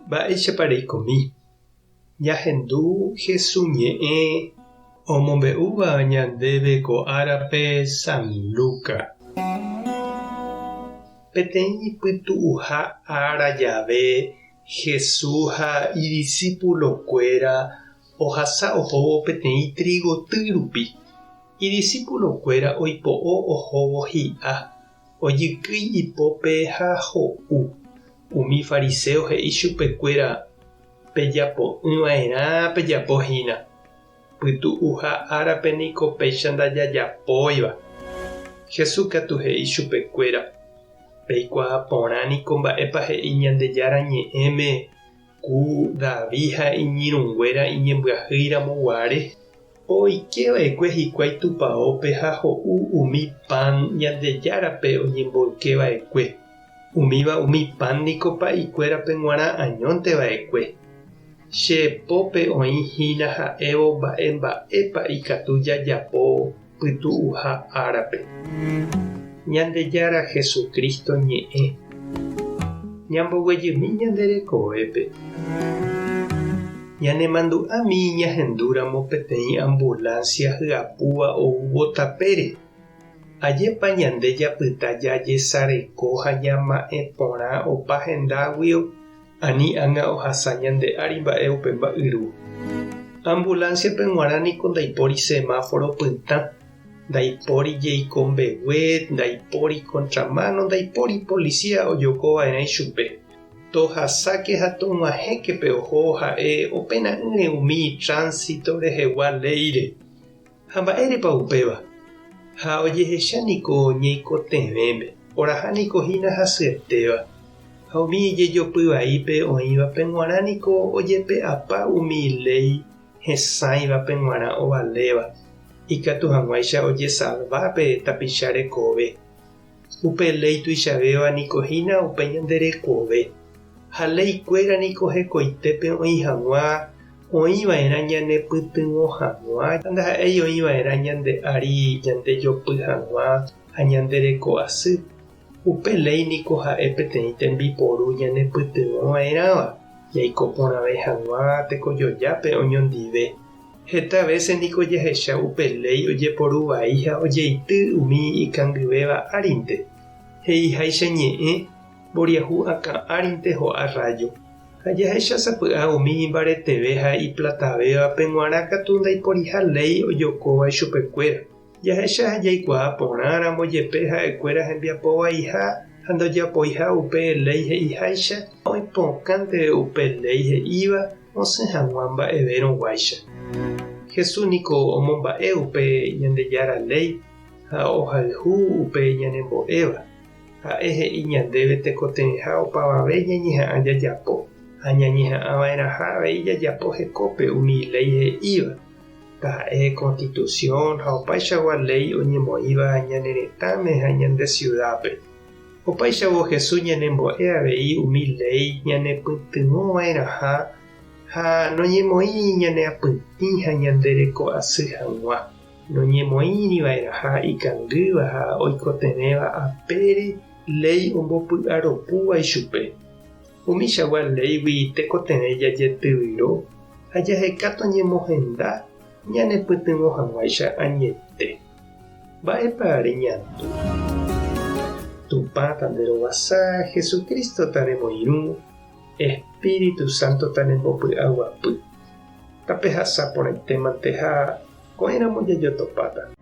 Mba'éichapa reikomi? Ñahendu Hesu ñe'ẽ omombe'úva ñandéve ko árape San Luca. Peteĩ pytu'uha ára jave Hesu ha idisípulokuéra ohasa ohóvo peteĩ trigoty rupi. Idisípulokuéra oipo'o ohóvo hi'a, ojykýi ipópe ha ho'u. Umi fariséo he'i chupekuéra, Pejapo'ỹ va'erã pejapo hína. Pytu'uha árape niko péicha ndajajapóiva. Jesús katu he'i chupekuéra, Peikuaa porã niko mba'épa he'i Ñandejára Ñe'ẽme ku David ha iñirũnguéra iñembyahýi ramo guare. Oike va'ekue hikuái tupaópe ha ho'u umi pan Ñandejárape oñemboyke va'ekue. Umíva umi pan niko pa'ikuérape g̃uarã añónte va'ekue. Che pópe oĩ hína ha'évo mba'e mba'épa ikatu jajapo pytu'uha árape. Ñandejára Jesucristo ñe'ẽ. Ñamboguejymi ñande rekovépe. Ñanemandu'ami ñahendúramo peteĩ ambulancia hyapúva oúvo tapére. Ajépa ñande japyta jajesareko ha ñama'ẽ porã opa hendáguio ani ág̃a ohasa ñande ári mba'e upe mba'yru. Ambulancia-pe g̃uarã niko ndaipóri semáforo pytã, ndaipóri jeiko mbegue, ndaipóri contramano, ndaipóri policía ojoko va'erã ichupe. Tohasáke ha tog̃uahẽke pe oho ha'e opena'ỹre umi tránsito rehegua léire. Ha mba'érepa upéva? Ha ojehecha niko ñeikotevẽme, oraha niko hína hasyetéva. Ha umi jejopy vaípe oĩvape g̃uarã niko ojepe'apa umi léi hesãivape g̃uarã ovaléva, ikatu hag̃uáicha ojesalva pe tapicha rekove. Upe léi tuichavéva niko hína upe ñande rekove. Ha léi kuéra niko hekoitépe oĩ hag̃ua oĩ va'erã ñane pytyvõ hag̃ua, ndaha'éi oĩ va'erã ñande ári ñande jopy hag̃ua ha ñande reko asy. Upe léi niko ha'e peteĩ tembiporu ñane pytyvõ va'erãva jaiko porãve hag̃ua tekojojápe oñondive. Heta vése niko jahecha upe léi ojeporu vai ha ojeity umi ikangyvéva árinte. He'iháicha ñe'ẽ, mboriahu akã árinte ho'a rrájo. Ha jahecha sapy'a umi imbareteve ha iplatavévape g̃uarã katu ndaiporiha léi ojokóva ichupekuéra. Jahecha ha jaikuaa porãramo jepe ha'ekuéra hembiapo vaiha ha ndojapoiha upe léi he'iháicha, oipokãnte upe léi he'íva osẽ hag̃ua mba'evérõguáicha. Jesús niko omomba'e upe Ñandejára léi ha ohayhu upe ñanembo'éva. Ha'e he'i ñandéve tekotevẽha opavave ñañeha'ã jajapo, ha ñañeha'ãva'erãha avei jajapo hekópe umi léi he'íva, taha'e Constitución ha opaichagua léi oñemoĩva ñane retãme ha ñande ciudad-pe. Opáichavo Jesús ñanembo'e avei umi léi ñanepytyvõva'erãha ha noñemoĩri ñaneapytĩ ha ñandereko'asy hag̃ua. Noñemoĩri va'erãha ikangýva ha oikotevẽva apére léi ombopy'aropúva ichupe. Umichagua léigui tekotevẽ jajetyvyro ha jaheka toñemohenda ñanepytyvõ hag̃uáicha añete. Mba'épa reñandu? Tupã tanderovasa, Jesucristo tanemoirũ, Espíritu Santo tanembopy'aguapy. Tapehasa porãitémante ha ko'ẽramo jajotopáta.